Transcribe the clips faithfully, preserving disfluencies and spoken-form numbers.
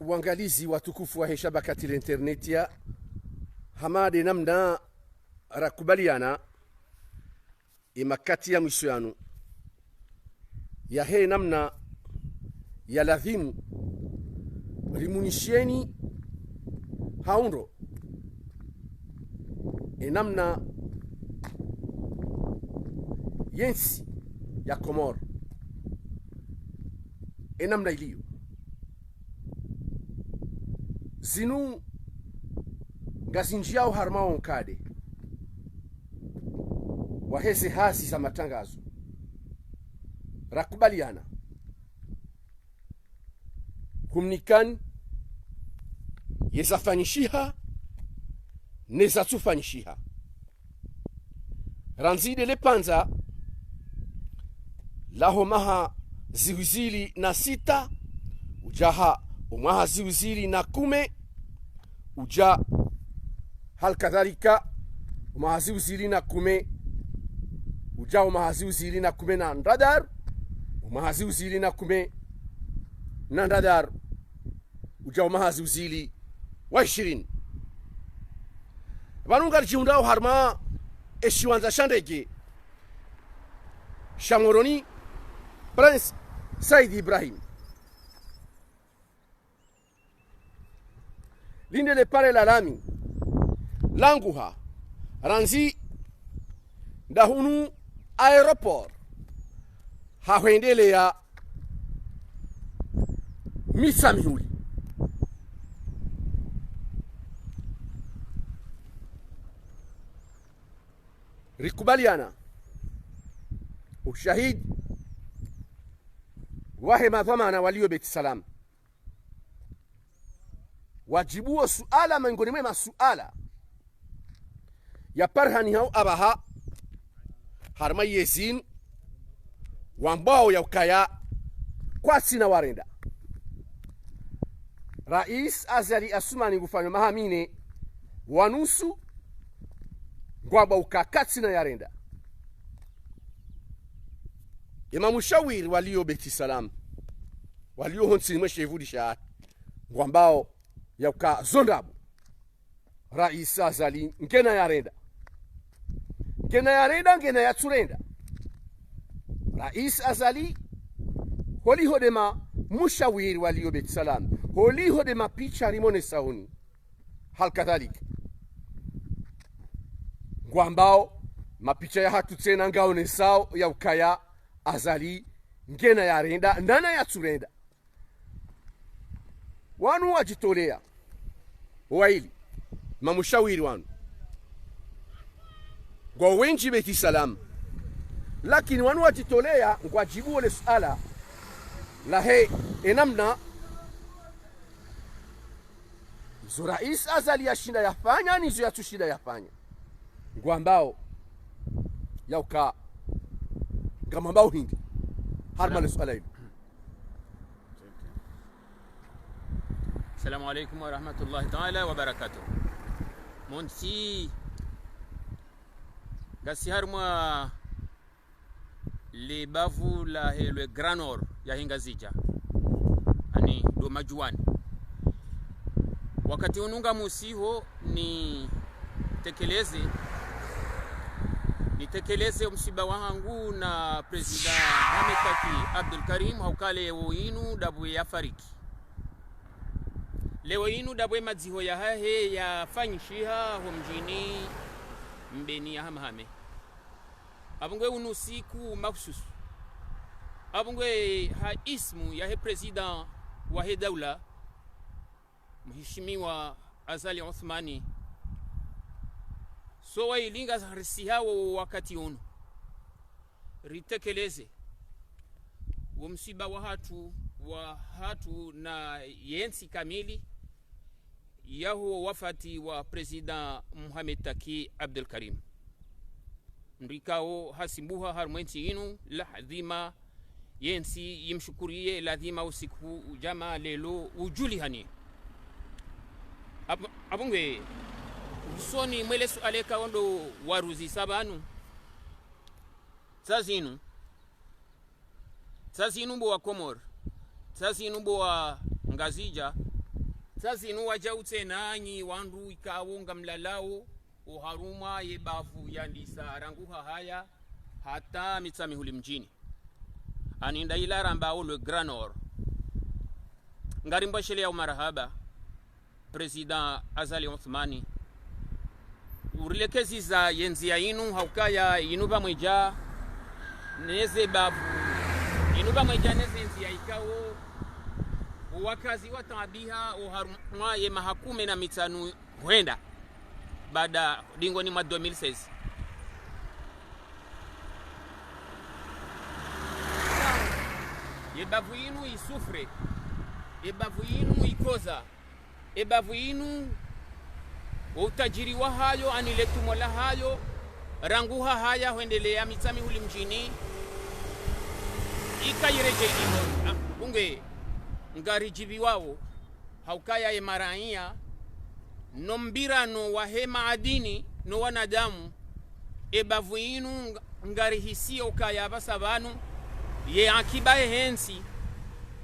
Wangalizi watukufu wahe shabakati la internet ya, hama nde namna rakubaliana, ye makati ya mwiso yanu, yahe namna ya lazimu rimunisheni ha undro ye namna ye ntsi ya Komori, ye namna iliyo. Zinu ngazindjiyao harumwa wo nkado wahe ze hazi za matrangazo. Rakubaliana humnikani ye zafanyishiha ne zatsufanyishiha. Randzi nde le pvandza laho mwaha zihwi zili na sita, ujaha o mwaha zihwi zili na kume, uja hali kadhalika o mwaha zihwi zili na kume, uja o mwaha zihwi zili na kume na ndraru, o mwaha zihwi zili na kume na ndraru, uja o mwaha zihwi zili wa ishirini. Pvanu ngaridjihundrao harumwa ye shiwandza sha ndege sha Moroni Prince Said Ibrahim. Linde le pare la lami languha randzi ndahunu aéroport ha hwendelea Mitsamihuli. Rikubaliana ushahidi wahe madhwamana waliyo Beit Salam wadjibuo suala mengoni mwe masuala ya parihani hao apvaha harumwa ye zinu wambwao ya ukaya kwatsina warenda. Rais Azali Assoumani ngufanyo maha mine wa nusu ngwambwao uka katsina yarenda. Ye mamushawiri waliyo Beit Salam, waliyo hontsini mwe shevuli sha, ngwambwao ya uka zo ndrabo. Rais Azali ngena yarenda. Ngena yarenda, ngena yatsurenda. Rais Azali, holiho nde mamushawiri waliyo Beit Salam, holiho nde mapicha rimonesao hunu. Hali kadhalika ngwambwao mapicha yahatru tsena ngaonesao ya ukaya Azali ngena yarenda, nana yatsurenda. Wanu wadjitolea waili, mamushawiri wanu ngwao wendji Beit Salam, lakini wanu wadjitolea ngwadjibuo le suala lahe ye namna izo Rais Azali yashinda yafanya, nizo yatsushinda yafanya. Ngwambwao ya uka ngamwambwao hindri harumwa le suala hilo. Assalamu alaikum warahmatullahi taala wabarakatuh. Montsi ngasi harumwa le bavu lahe le Grand Nord yahe Ngazidja, ani ndo Madjuwani. Wakati unu ngamusiho nitekeleze, nitekeleze o msiba wahangu na Président Mohamed Taki Abdoulkarim, ha uka leo inu ndapvo yafariki. Leo inu ndapvo madziho yahahe yafanyishiha ho mdjini Mbeni ya Hamahame. Apvo ngwe unu usiku mahususu. Apvo ngwe ha ismu yahe président wahe daula, Mheshimiwa Azali Assoumani. So waili ngasi harisiha wo wakati unu ritekeleze wo msiba wahatru, wahatru na ye ntsi kamili, yaho wafati wa Président Mohamed Taki Abdoulkarim. Mdru ikao hasimbuha harumwa ye ntsi inu, ladhima ye ntsi yimshukuriye, ladhima usiku udjama leo udjulihane. Apvo, apvo ngwe usoni mwe le suala ikao ndo waruzisa pvanu. Sa zinu, sa zinu bo wa Komori, sa zinu bo wa Ngazidja, Hata zinu wadjau tsena nyi wandru ikao ngamlalao oharumwa ye bavu yandisa rangu Hahaya hata Mitsamihuli mdjini. Ani nda ila rambao le Grand Nord. Ngarimbwesheleyao marahaba, Président Azali Assoumani. Urilekeziza ye ndzia inu, haukaya inu pvamwedja neze bavu, inu pvamwedja neze ndzia ikao owakazi wataabiha oharumwa ye maha kume na mitsanu hwenda, baada dingoni mwa deux mille seize. Ye bavu inu isouffre, ye bavu inu ikoza, ye bavu inu, wo utadjiri wahayo, ani le tumo lahayo, rangu Hahaya hwendeleya Mitsamihuli mdjini, ika iredjeyi. Ah, bungwe, ngaridjibiwao, haukaya ye maraiya, no mbirano wahe maadini, no wanadamu, ye bavu inu nga-, ngarihisiyo ukaya pvasa pvanu, ye akiba yehe ntsi,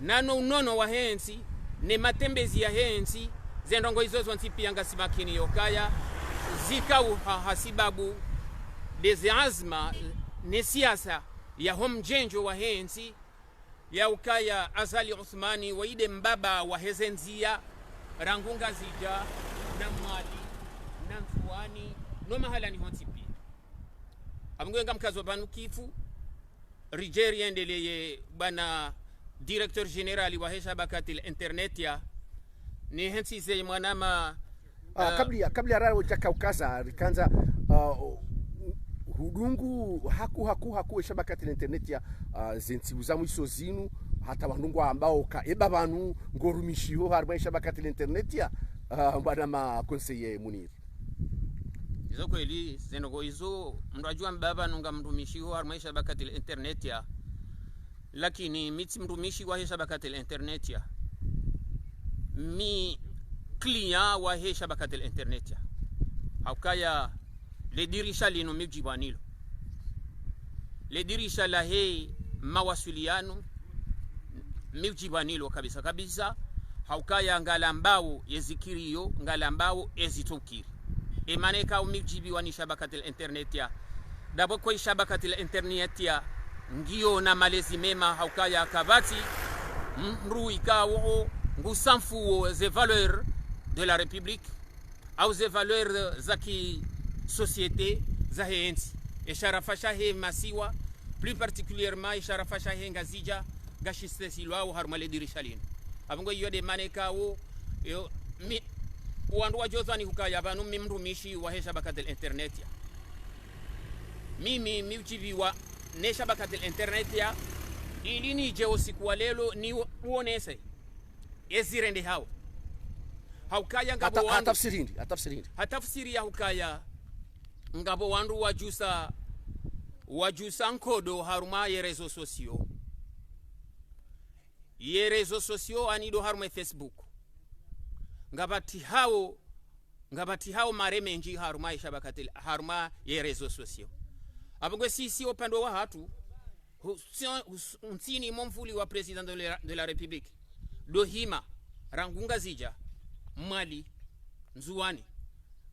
nano unono wahe ntsi, ne matembezi yahe ntsi, ze ndrongoo izo zontsi piya ngasi makini yokaya, zikao ha, ha sibabu, ndeze azma, ne siasa, yaho mdjendjo wahe ntsi, yaukaya Azali Assoumani, waye nde mbaba waheze ndzia, rangu Ngazidja, na Mwali, na Ndzuwani, no mahalani hontsi piya. Apvo ngwe ngamkazo pvanu kifu, ridje riendeleye bwana directeur général wahe shabakatil internet ya, ni hentsi ze mwanama, Ah, eh, kabla, kabla raro djaka ukaza, rikandza, ah, hudungu haku, haku, haku, ye shabakatil internet ya, ah, ze ntsihu za mwiso zinu, hata wandru ngwambao ka, ye bavu pvanu, ngorumishiho, harumwa ye shabakatil internet ya, ah, bwana ma conseiller Munir. Izo kweli, ze ndrongoo izo, mndru adjua mba pvanu ngamrumishiho, harumwa ye shabakatil internet ya, lakini mi tsi mrumishi wahe shabakatil internet ya. Mi client wahe shabakatil internet ya. Haukaya le dirisha linu mi udjibiwa nalo. Le dirisha lahe mawasiliano mi udjibiwa nalo kabisa kabisa. Haukaya ngalambao ye zikiriyo, ngalambao ye zitsokiri. Ye mana ikao mi udjibiwa ni shabakatil internet ya. Ndapvo ko ye shabakatil internet ya, ngiyo na malezi mema haukaya kapvatsi mndru ikao ngusamfuo ze valeurs de la République, au ze valeurs za ki société zahe ntsi. Ye sharafa shahe masiwa, plus particulièrement ye sharafa shahe Ngazidja, ngashisesilwao harumwa le dirisha linu. Apvo ngo iyo nde mana ikao, yo, mi, wandru wadjozani hukaya pvanu mi mrumishi wahe shabakatil internet ya. Mimi mi udjibiwa ne shabakatil internet ya, ili nidje usiku wa leo ni uonese ye zirendehao. Haukaya ngapvo wandru, ha tafsiri hindri, ha tafsiri hindri. Ha tafsiri ya hukaya ngapvo wandru wadjusa, wadjusa nkodo harumwa ye réseaux sociaux. Ye réseaux sociaux ani ndo harumwa ye Facebook. Ngapvatsihao, ngapvatsihao mare mendji harumwa ye shabakatil, harumwa ye réseaux sociaux. Apvo ngwe sisi upande wahatru, hu-, sio-, hus-, ntsini mo mvuli wa Président de la, de la République, ndo hima, rangu Ngazidja, Mwali, Ndzuwani,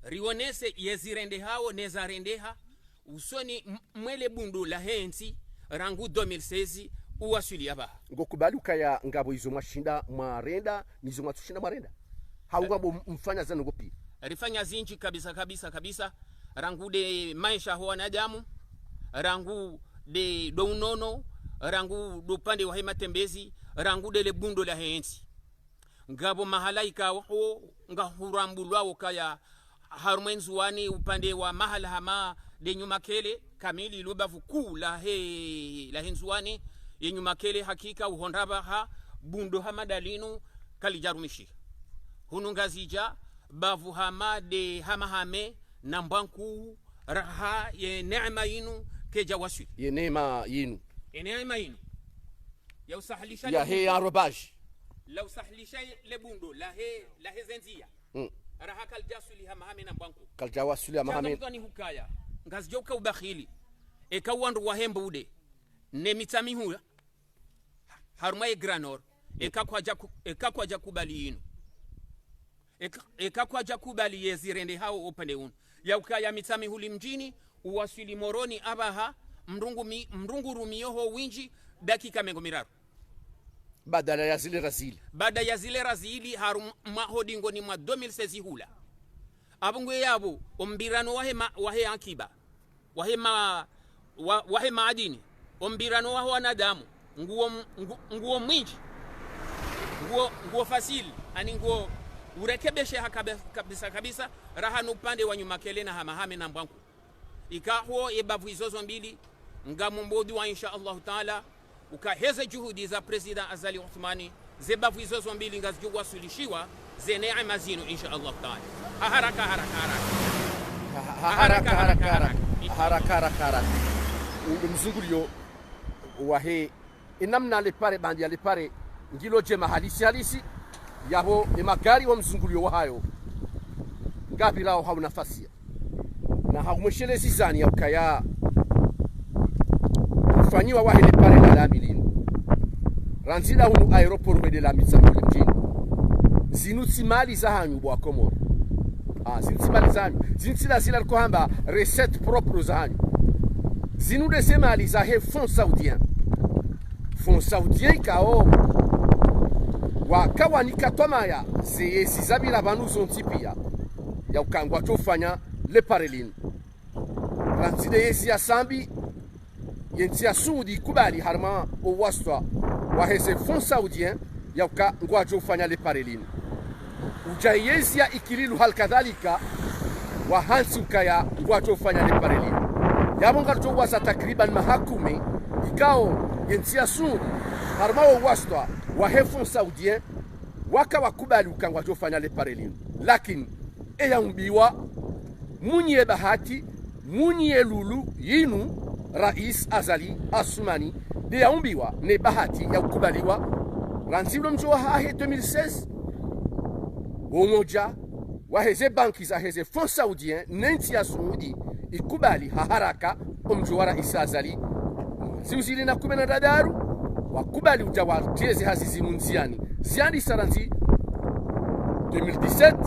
rionese ye zirendehao, ne zarendeha, usoni m-, mwe le bundo lahe ntsi, rangu deux mille seize, uwaswili apvaha. Ngokubali ukaya ngapvo izo mwashinda mwarenda, nizo mwatsushinda mwarenda? Hau ngapvo m-, mfanya zanu ngopi? Rifanya zindji kabisa, kabisa, kabisa. Rangu nde maesha ho wanadamu, rangu nde ndo unono, rangu ndo upande wahe matembezi, rangu nde le bundo lahe ntsi. Ngapvo mahala ikao ngahurambulwao kaya harumwa ye Ndzuwani upande wa mahala hama nde Nyumakele, kamili lo bavu kuu lahe, lahe Ndzuwani, ye Nyumakele hakika uhondra pvaha bundo hama nda linu kalidjarumishiha. Hunu Ngazidja, bavu hama nde Hamahame na Mbwankuu, raha ye neema yinu kayidja waswili. Ye neema yinu. Ye neema yinu. Ya usahilisha le bundo. Yahe arobage. La usahilisha le bundo, lahe, lahe ze ndzia. Mm. Raha kalidja waswili Hamahame na Mbwankuu. Kalidja waswili Hamahame. Sha ngamdjuani hukaya, Ngazidja uka ubakhili. Eka wandru wahe Mbude, ne Mitsamihuli, harumwa ye Grand Nord, eka kwadja ku-, eka kwadja kubali yinu. Eka, eka kwadja kubali yezi rende hao upande unu. Ya ukaya Mitsamihuli mdjini, uwaswili Moroni apvaha, mdru ngu mi-, mdru ngu rumiyo ho windji, dakika mengo miraru. Badala ya zile razili. Baada ya zile razili, harumwa ho dingoni mwa deux mille seize hula. Apvo ngwe yapvo, ombirano wahe ma-, wahe ankiba. Wahe ma-, wa-, wahe maadini, ombirano waho wanadamu, nguo m-, ngu-, nguo mwindji, nguo, nguo fasili, ani nguo urekebeshe ha kabe-, kabisa kabisa, raha no upande wa nyumakele na hamahame na mbwanku. Ika ho ye bavu izo zo mbili, ngamumbo dua insha Allahu Taala, uka heze juhudi za Président Azali Assoumani, ze bavu izo zo mbili ngazidjo waswilishiwa ze neema zinu, insha Allah Taala. Ha haraka, haraka, haraka. Ha, ha, haraka, haraka, haraka. Haraka, haraka, haraka. Ule mzunguliyo wahe, enamna le pare, bandi ya le pare, ngilo djema halisi, halisi. Yapvo, emagari wa mzunguliyo wahayo, ngapvirao hau nafasi. Na haumweshelezi zani ya ukaya ufanyiwa wahe le pare la lami linu. Randzi la hunu aéroport hwende la Mitsamihuli mdjini. Zinu tsi mali za hanyu bo wa Komori. Ah, zinu tsi mali za hanyu. Zinu tsi la zila liko hamba recette propre za hanyu. Zinu nde ze mali zahe fonds saoudien. Fonds saoudien ikao wakawanika twamaya ze yezi zapvira pvanu zontsi pia, ya uka ngwadjo ufanya le pare linu. Randzi nde yezi ya Sambi, ye ntsi ya Suudi ikubali harumwa owasitwa waheze fonds saoudien ya uka ngwadjo ufanya le pare linu. Udja yezi ya Ikililu hali kadhalika, wahantsi ukaya ngwadjo ufanya le pare linu. Yapvo ngaridjo waza takriban maha kume, ikao ye ntsi ya Suudi, harumwa owasitwa wahe fonds saoudien, waka wakubali uka ngwadjo ufanya le pare linu. Lakini, eya umbiwa, mwinyi ye bahati, mwinyi ye lulu yinu, Rais Azali Assoumani, nde ya umbiwa ne bahati ya ukubaliwa, randzi ulo mdjo wahahe deux mille seize, wo umoja waheze banki zaheze fonds saoudien, ne ntsi ya Suudi, ikubali ha haraka, omdjo wa Rais Azali, ziuzili na kume na ndraru, wakubali udja watriye ze hazi zinu ndziani. Ziandisa randzi deux mille dix-sept,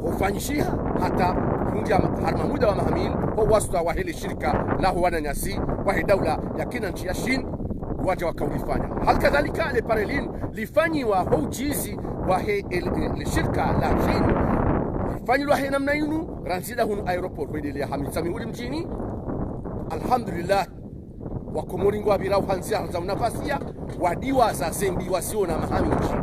hufanyishiha hata hundja ma-, harumwa muda wa maha mili, ho wasitwa wahe le shirika laho wananyasi, wahe daula ya kinantsi ya Chine, wadja wakaulifanya. Hali kadhalika, le pare linu, lifanyiwa ho udjizi wahe le, le, le shirika la Chine. Lifanyilwa he namna inu, randzi la hunu aéroport hwendeleya ha Mitsamihuli mdjini. Alhamdulillah, Wakomori ngwapvirao ha ndziya za unafasiya, wadiwaza ze mbi waziona maha mindji.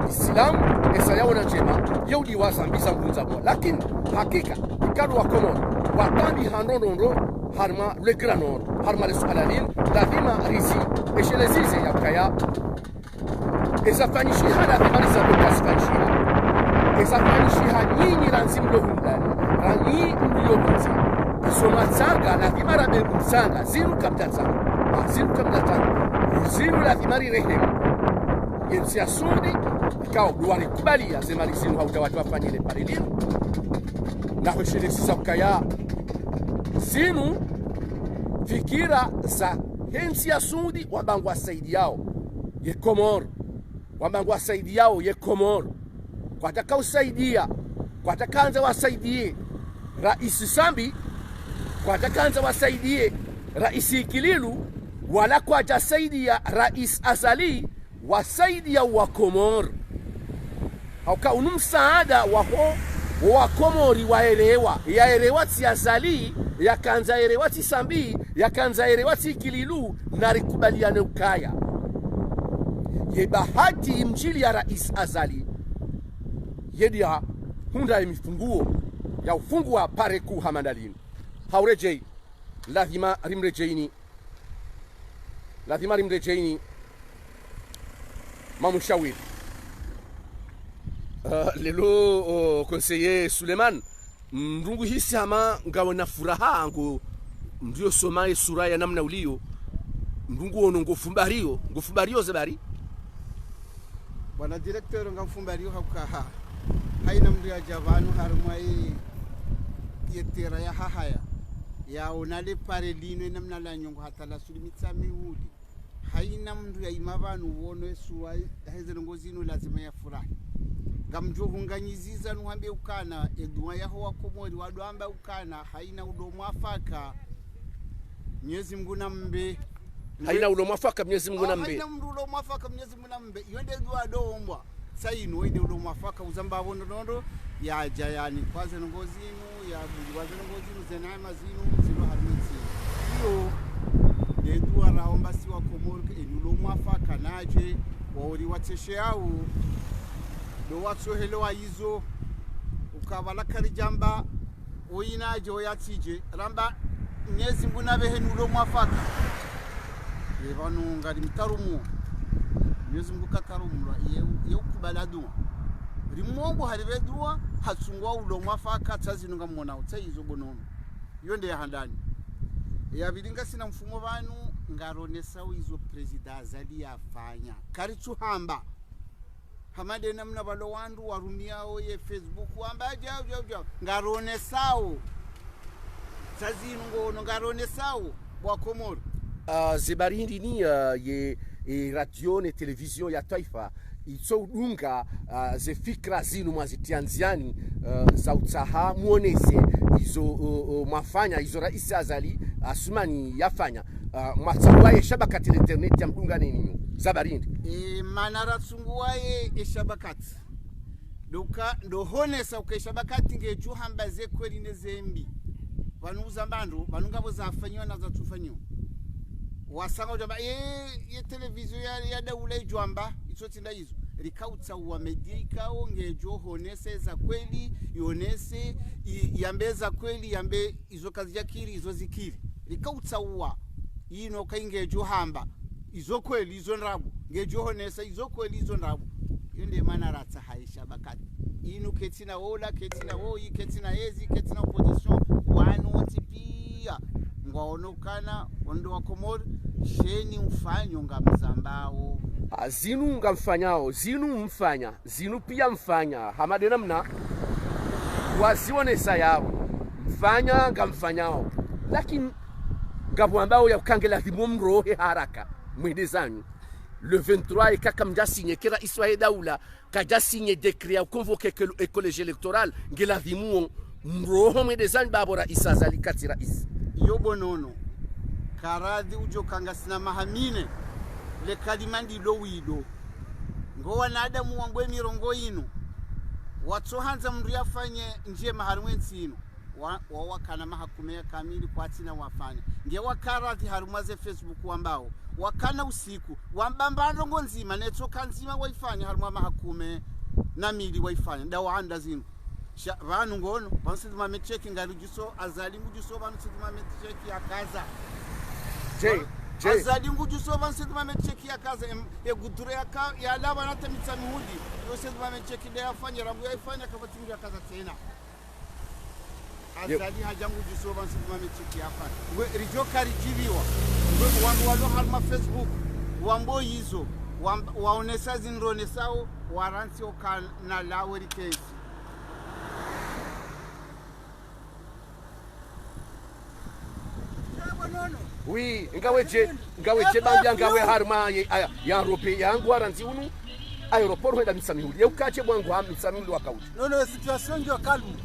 Isilamu, esa yaona ndjema, ye udiwaza mbi za mvundza mwa. Lakini, hakika, ikao Wakomori, watambi ha ndrondrondro, harumwa le Grand Nord, harumwa le suala linu, lazima rizi, eshelezeze ya ukaya, eza fanyishiha lazima riza pveka zifanyishiha. Eza fanyishiha nyinyi randzi mlo hundani, randzi mlo hundzi. Izo matsanga, lazima rabe mtsanga, zinu kamtatsanga. Ah, zinu kamtatsanga. Zinu lazima rirehemu. Ye ntsi ya Suudi, ikao ndo warikubaliya ze mali zinu ha udja wadja wafanye le pare linu. Na hweshelezeza ukaya zinu fikira zahe ntsi ya Suudi wamba ngwasaidiyao ye Komori. Wamba ngwasaidiyao ye Komori. Kwataka usaidiya, kwataka wandze wasaidiye Rais Sambi, kwataka wandze wasaidiye Rais Ikililu, wala kwadjasaidiya Rais Azali, wasaidiya Wakomori. Hauka unu msaada waho, Wakomori waelewa. Yaelewa tsi Azali, yakandza elewa tsi Sambi, yakandza elewa tsi Ikililu, na rikubaliane ukaya ye bahati imdjiliya Rais Azali, ye ndiya hundra ye mifunguo ya ufunguwa pare kuu hama ndalinu. Hauredjeyi, lazima rimredjeyini. Lazima rimredjeyini mamushawiri. Ah, lelo, o, conseiller Suleiman, mndru nguhisi hama ngawe na furaha, ngo mndru yosoma ye sura ya namna uliyo, mndru nguono ngofumbariyo, ngofumbariyo ze bari. Bwana directeur, ngamfumbariyo hauka ha, haina mndru yadja pvanu harumwa ye, ye terrain ya Hahaya, yaona le pare linu ye namna la nyongo hata la suli Mitsamihuli. Haina mndru yaima pvanu wono ye sura, heze ndrongo zinu lazima yafurahi. Ngamdjo hunganyiziza nuhambe ukana, edua yaho wa Komori, wadjo amba ukana, haina ulo mwafaka, Mnyezi Mngu nambe. Haina ulo mwafaka, Mnyezi Mngu nambe. Haina mndru ulo mwafaka, Mnyezi Mngu nambe. Iyo nde dua ndo ombwa. Sa inu, inde ulo mwafaka, uzamba abo ndrongoo, yadja yani, kwa ze ndrongoo zinu, ya buli wa ze ndrongoo zinu, ze neema zinu, zilo harimwa ntsi. Iyo, nde dua raomba si wa Komori, inu ulo mwafaka, nadje, waori watseshe au, ndo watsohelewa izo, ukabala karidjamba, oyi nadje, oyi atsidje, ramba, Mnyezi Mngu nabehe ni ulo mwafaka. Ye pvanu ngari mtarumu. Mnyezi Mngu katarumulwa, ye, ye ukubala dua. Rimombo haribe dua, hatsungwa ulo mwafaka, tsa zinu ngamwonao, tsa izo bo nono. Iyo nde ya handani. Ya pvili ngasina mfumo pvanu, ngaronesao izo Président Azali yafanya. Karitsuhamba. Hama nde namna pvalo wandru warumiao ye Facebook, wamba djau, djau, djau. Ngaronesao. Sa zinu ngono ngaronesao. Bo wa Komori. Ah, ze habari ndrini, ah, ye, e radio ne télévision ya twaifa, itso udunga, ah, ze fikira zinu mwazitia ndziani, ah, za utsaha mwonese izo, o, o, mwafanya, izo Raisi Azali Assoumani yafanya. Ah, mwatsunguwa ye shabakati la internet ya mdunga nini nyo? Ze habari ndri? E, mana ratsunguwa ye, e shabakati. Ndo uka, ndo honesa uka e shabakati ngedjo hamba ze kweli ne ze mbi. Pvanu uzamba ndro, pvanu ngapvo zafanyiwa na zatsufanyiwa. Wasanga udjamba, ye, ye télévision ya, ya daula idjwamba, itso tsi nda izo. Rika utsauwa média ikao ngedjo honese za kweli, yonese, i, yambe za kweli, yambe izo kazidjakiri, izo zikiri. Rika utsauwa, inu kaingedjo hamba, izo kweli, izo ndrabo, ngedjo honesa, izo kweli, izo ndrabo. Iyo nde mana ratsaha e shabakati. Inu ketsina ola, ketsina oyi, ketsina ezi, ketsina opposition, wanu wontsi pia. Ngwaono ukana, wandru wa Komori, sheni mfanyo ngamzambao. Ah, zinu ngamfanyao, zinu mfanya. Zinu pia mfanya, hama nde namna wazionesa yao. Mfanya, ngamfanyao. Lakini, ngapvo ambao ya uka nge lazimu mrohe haraka. Mwende zanyu. Le vingt-trois eka kamdja signé, ke raisi wa ye daula, kadja signé décret ya convoquer que le, e collège électoral, nge lazimu mroho mwende zanyu ba bo Raisi Azali katsi raisi. Iyo bo nono. Karadhi udjo ka ngasina maha mine. Le kalima ndilo wido. Ngo wanadamu wambwe mirongoo inu. Watsohandza mndru yafanye ndjema harimwa entsi inu. Wa, wa wakana maha kume ya kamili kwatsina wafanya. Nge wakaradhi harimwa ze Facebook wambao. Wakana usiku. Wamba mba ndrongoo ndzima, netsoka ndzima waifanya harimwa maha kume na mili waifanya. Nda waanda zinu. Sha, pvanu ngono, pvanu Said Mohamed Cheikh ngari udjuso, Azali ngudjuso, pvanu Said Mohamed Cheikh yakaza. Je, je. Azali ngudjuso, pvanu Said Mohamed Cheikh yakaza, em, e gudure yaka, yalaba na ta Mitsamihuli, yo Said Mohamed Cheikh nde yafanya, rangu yaifanya, kapvatsi mndru yakaza tsena. Azali hadja ngudjuso, pvanu Said Mohamed Cheikh yafanya. Ngwe, ridjo karidjiviwa. Ngwe, wandru walo harimwa Facebook, wambo izo, wam-, waonesa zindru onesao, warantsi okana lawe rikentsi. Oui, ngawe dje, ngawe dje bambia ngawe harumwa ye, aya, ya rope yangu arandzi unu, aéroport hwenda Mitsamihuli. Ye ukache bwangu ha Mitsamihuli wakaudja. Non, non, situation ngiyo calme.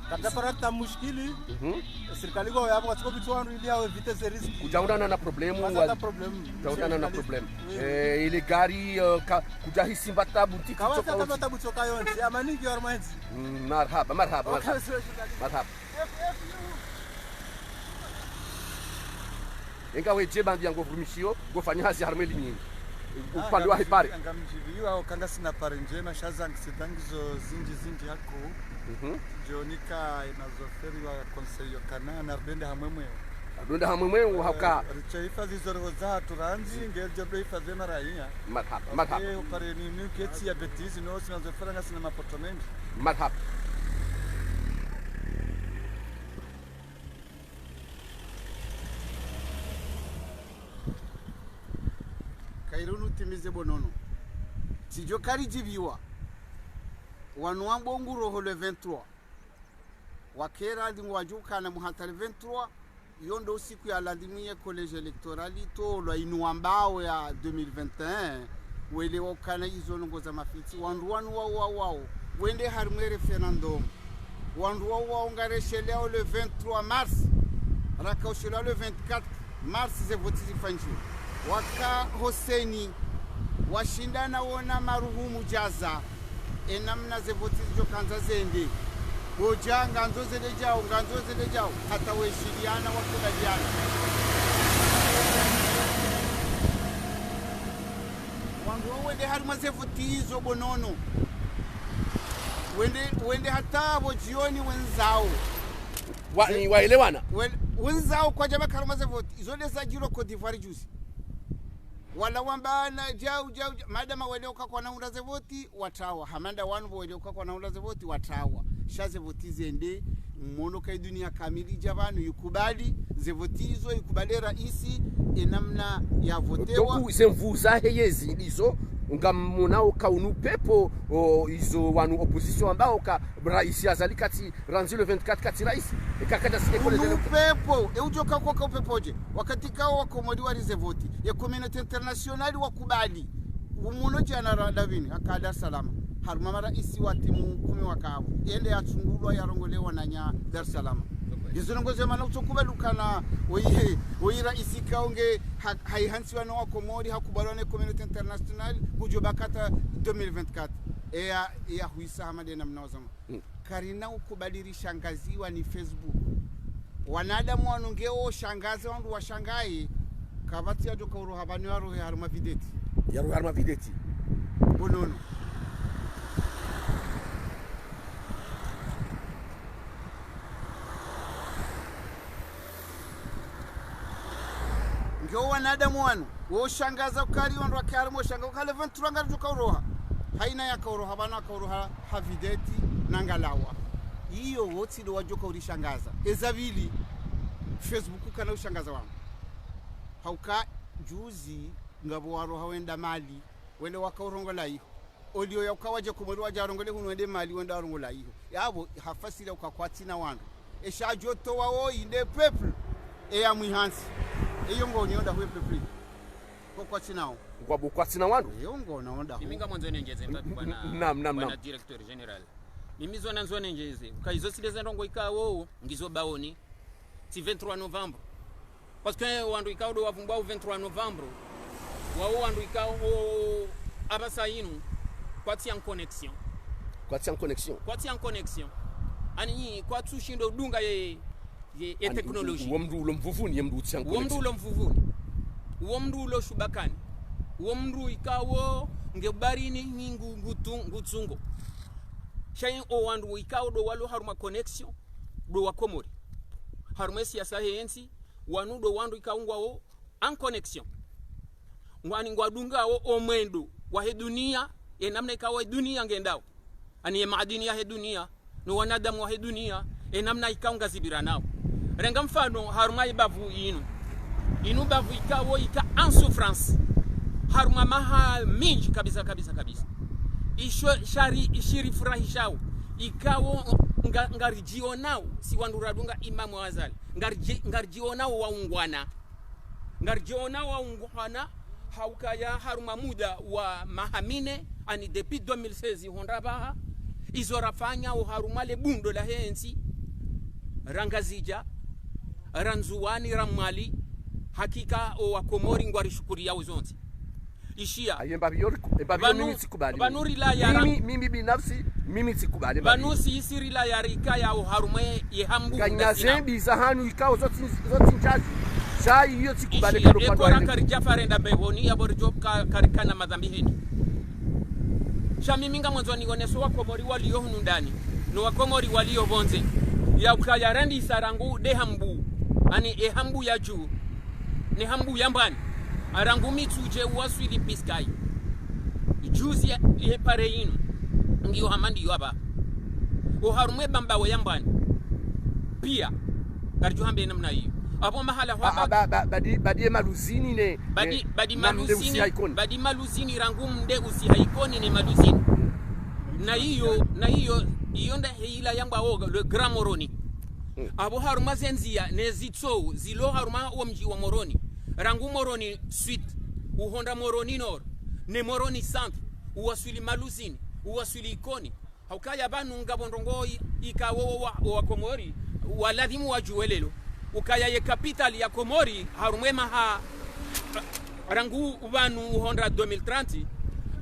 Kadjapara ta mushkili. Mhm. Sirikali kwa yapvo katsiko pitso wandru ili yawe éviter ces risques. Kudjaonana na problème. Kwadja wa- ta problème. Kudjaonana na problème. Oui, oui. Eh, ile gari, eh, ka-, kudjahisi mba tabu, titi. Kawasa tsoka tabu, onsi. Tabu tsoka yonsi. Amani ngiyo harumwa entsi. Mm, marhaba, marhaba, okay, marhaba. Sio shida. Marhaba. Enga wedje bandi yangu vurumishiyo, ngofanya hazi harumwa elimini. Ah, upande wa hipare. Ngamdjiviwa, ngamdjiviwa, okanga sina pare ndjema, sha zangu sidangizo zindji zindji hako. Mhm. Djonika inazoferi wa conseil yo kana, na rudende hamwemwe. Rudende hamwemwe, eh, hauka. Riche hifadhi zo roho za turandzi, nge djo hifadhi maraiya. Marhaba, marhaba. Upare ni, ni ketsi ya bêtise, no, sina zofera nga sina mapoto mendji. Marhaba. Kairunu timize bonono. Tsidjo karidjiviwa. Wanu wambo nguroho le vingt-trois. Wakera ndi ngwadjukana muhatari vingt-trois. Yo ndo usiku ya lazimu ye collège électoral itolwa inu wambao ya deux mille vingt et un. Wele wakana izo ndrongoo za mafitsi, wandru wanu wao, wao, wao, wende harimwa e référendum. Wandru wao, wao, ngaresheleao le vingt-trois mars, rakaosheleao le vingt-quatre mars, ze voti zifanyiwa. Waka ho CENI, washindana wona maruhumu djaza, e namna ze voti zidjo kandza zende. Bodja, ngandzo zende djau, ngandzo zende djau, hata weshiliana, wakubaliana. Wandru wao wende harimwa ze voti izo bo Nono. Wende, wende hata bo djioni wendzao. Wa, ze- ni waelewana? Wen-, wendzao kwadja baki harimwa ze voti. Izo nde zadjiri Côte d'Ivoire juzi. Wala wamba na djau, djau, djau. Madama wele uka kwana unda ze voti, watrawa. Hama nda wanu bo wele uka kwana unda ze voti, watrawa. Sha ze voti zende, mwono ka e dunia kamili dja pvanu, yikubali, ze voti izo, yikubali raisi, e namna yavotewa. Donc, ze nvu zahe yezi ndizo, ngamwonao ka unu pepvo, o, izo wanu opposition wambao ka raisi Azali katsi randzi le vingt-quatre katsi raisi. E kakadja si école. Unu pepvo, e udjo ka kwa ka upepvo dje. Wakati kao Wakomori wari ze voti, ye communauté internationale wakubali. Umuno djana ra-, Davini, haka Dar es Salaam. Harumwa maraisi wa timu kumi wakao. Yende yatsungulwa, yarongolewa na nya Dar es Salaam. Izo ndrongoo ze mana utsokubali ukana, oyi, oyi raisi kao nge ha-, haihantsiwa no Wakomori, hakubaliwa ne communauté internationale, hudjo baki hata deux mille vingt-quatre. Eya, eya huisa hama nde namna wazama. Mm. Karina ukubali rishangaziwa ni Facebook. Wanadamu wanu nge wo shangaze wandru washangaye, kapvatsi yadjo ka uroha pvanu yarohe harimwa videti. Yarohe harimwa videti. Bo Nono. Nge wo wanadamu wanu, wo shangaza ukari wandru wake harimwa shanga, ukale vingt-trois ngaridjo ka uroha. Haina yaka uroha pvanu, aka uroha ha videti na ngalawa. Iyo wotsi ndo wadjo ka urishangaza. Eza pvili, Facebook kana ushangaza wanu. Hauka juzi, ngapvo waroha wenda Mali, wende waka urongola iho. Oliyo ya uka wadje Komori wadje warongole hunu wende Mali wende warongole iho. Yapvo hafasiri ya uka kwatsina wandru. Esha djo towa wo inde peuple. Eya mwihantsi. Eyo ngo nionda hwe peuple. Ko kwatsina wo. Ngwapvo kwatsina wandru. Eyo ngo naonda. Mimi ngamwandzo nendjeze mbapvi bwana, naam, naam, bwana naam. Directeur général. Mimi zo nandzo nendjeze. Uka izo tsi nde ze ndrongoo ikao, ngizo baoni. Tsi vingt-trois novembre. Parce que wandru ikao ndo wavumbua o vingt-trois novembre, wao wandru ikao apvasa inu, kwatsi en connexion. Kwatsi en connexion. Kwatsi en connexion. Ani kwatsu shindo dunga ye, ye, ye technologie. Uwo mndru ulo Mvuvuni, ye mndru utsi en connexion. Uwo mndru ulo Mvuvuni. Uwo mndru ulo Shubakani. Uwo mndru ikao nge baharini ngu, ngu tu-, ngu tsungo. Sha o wandru ikao ndo walo harumwa connexion, ndo Wakomori. Harumwa e siasa he ntsi, wanu ndo wandru ikao ngwao en connexion. Ngwani ngwadungao o mwendo wahe dunia, e namna ikao e dunia ngendao. Ani ye maadini yahe dunia, no wanadamu wahe dunia, e namna ikao ngazibiranao. Renga mfano, harumwa e bavu inu. Inu bavu ikao ika en souffrance. Harumwa maha mindji kabisa, kabisa, kabisa. Isho shari, ishirifurahishao. Ikao nga, ngaridjionao, si wandru radunga Imamu Azali. Ngaridji-, ngaridjionao waungwana. Ngaridjionao waungwana, haukaya harumwa muda wa maha mine, ani depuis deux mille seize hondra pvaha, izo rafanya o harumwa le bundo lahe ntsi, ra Ngazidja, ra Ndzuwani, ra Mwali, hakika o Wakomori ngwarishukuriyao zontsi. Ishiya. Aye mbapvi yo, mbapvi yo pvanu, mimi tsikubali. Pvanu rilaya ra- Mimi, mimi binafsi, mimi tsikubali mbapvi. Pvanu si isi rilaya rikaya o harumwa ye hambu. Nganya ngasina zembi za hanu ikao zotsi, zotsi ndjadju. Sha iyo tsikubali. Ishiya, kalo epvora pvanu karidja farenda mbepvoni, yapvo ridjo ka-, karikana madhambi hindri. Sha mimi ngamwandzo nionese Wakomori walio hunu ndani, no Wakomori walio pvondze. Ya ukaya randisa rangu nde hambu. Ani e hambu ya dju. Ne hambu ya mbwani. Rangu Mitsudje waswili Biscay. Juzi ya, ye pare inu. Ngiyo hama ndiyo apva. O harumwa e Bambao ya mbwani. Pia. Ngaridjo hamba e namna iyo. Apvo mahala hwa- Ah, ah, ba-, ba-, badi, badi e Maluzini ne, badi, ne, badi na mnde Maluzini, usi ha Ikoni. Badi Maluzini rangu mnde usi ha Ikoni ne Maluzini. Na iyo, na iyo, iyo nda he ila yambwao le Grand Moroni. Mm. Apvo harumwa ze ndziya ne zitso zilo harumwa wo mdji wa Moroni. Rangu Moroni Sud, uhondra Moroni Nord. ne Moroni Centre, uwaswili Maluzini, uwaswili Ikoni. Haukaya pvanu ngapvo ndrongoo i-, ikao wa, wa Komori, waladhimu wadjuwe leo. Ukaya ye capitale ya Komori, harumwa emaha rangu pvanu uhondra deux mille trente,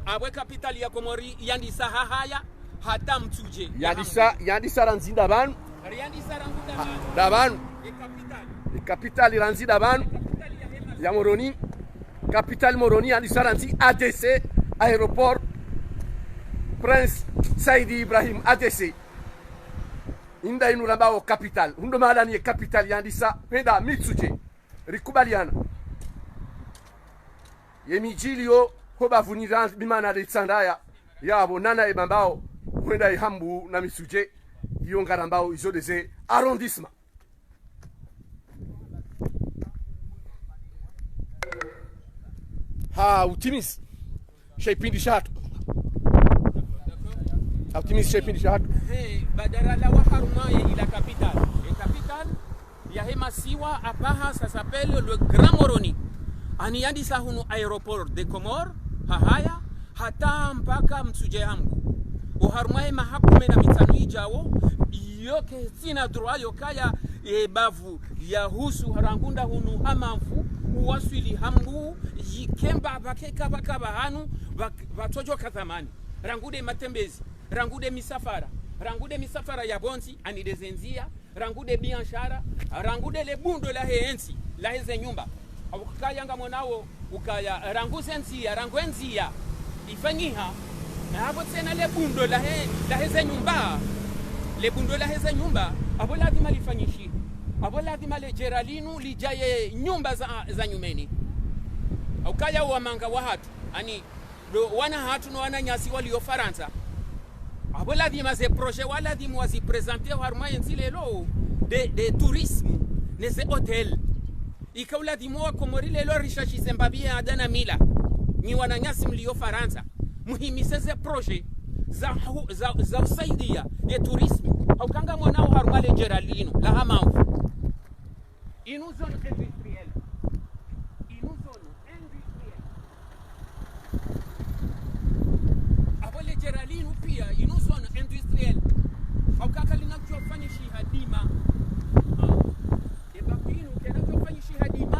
apvo ye capitale ya Komori yandisa Hahaya, hata Mitsudje. Yandisa, yandisa randzi Ndapvanu. Yandisa rangu Ndapvanu. Ndapvanu. Ye capitale. Ye capitale randzi Ndapvanu. Capitale ya hema. Ya Moroni. Capitale Moroni yandisa randzi A D C, aéroport Prince Said Ibrahim A D C. Inda inu rambao capitale. Hundro mahala ni ye capitale yandisa hwenda Mitsudje. Rikubaliana. Ye midji iliyo ho bapvuni ra, bimana le Itsandraya, yapvo nana ye Bambao, hwenda ye Hambu na Mitsudje, iyo ngarambao izo ndeze arrondissement. Ha utimizi she ipvindri shahatru. Ha utimizi she ipvindri shahatru. He, badala la wa harumwa ye ila capitale. Ye capitale ya he masiwa apvaha, ça s'appelle le Grand Moroni. Ani yandisa hunu aéroport de Comores, Hahaya, hata mpaka Mitsudje Hambu. Oharumwa ye maha kume na mitsanu idjao, iyo ketsina droit yokaya ye bavu yahusu rangu nda hunu Hamamvu, uwaswili Hambu, yikemba pvake kapvakapva hanu, pva-, pvatsodjo ka thamani. Rangu nde matembezi, rangu nde misafara, rangu nde misafara ya pvondze, ani nde ze ndziya, rangu nde biashara, rangu nde le bundo la he ntsi, la he ze nyumba. Haukaya ngamwonao, ukaya rangu ze ndziya, rangu e ndziya ifanyiha, apvo tsena le bundo la he, la he ze nyumba, le bundo la he ze nyumba, apvo ladhima lifanyishihe. Apvo ladhima le djera linu lidjaye nyumba za, za nyumeni. Haukaya wamanga wahatru, ani, ndo wana hatru no wananyasi waliyo Farantsa. Apvo ladhima ze projet waladhimu wazi présenter harumwa ye ntsi leo, nde, nde tourisme, ne ze hôtel. Ika uladhimu wa Komori leo rishashize mbapvi ya ada na mila. Nyi wananyasi mliyo Farantsa, muhimise ze projet za hu-, za, za usaidia ye tourisme. Hauka ngamwonao harumwa le djera linu, la Hamamvu. Inu zone industrielle. Inu zone industrielle. Apvo le djera linu pia, inu zone industrielle. Haukaya kalina djofanyishiha dima. Ah. E bavu inu kena djofanyishiha dima.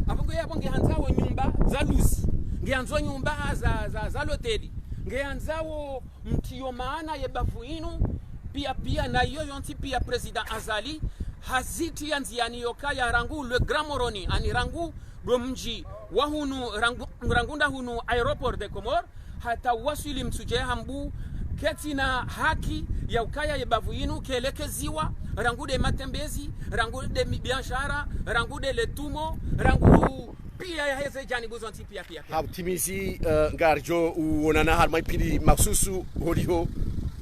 Apvo nge yapvo nge handzao nyumba za luzi. Nge handzao nyumba za, za, za loteli. Nge handzao mtiyo maana ye bavu inu, pia, pia na iyo yontsi pia Président Azali, hazitiya ndziyani yokaya rangu le Grand Moroni, ani rangu ndo mdji wa hunu, rangu, rangu nda hunu aéroport de Comores, hata waswili Mitsudje Hambu, ketsina haki ya ukaya ye bavu inu kelekeziwa, rangu nde matembezi, rangu nde mi-, biashara, rangu nde le tumo, rangu pia ya he ze janibu zontsi pia, pia, pia. Ha utimizi, eh, ngaridjo uonana harumwa ipvindri mahususu holiho,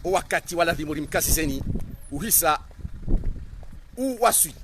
o wakati waladhimu rimkazizeni uhisa uwaswili.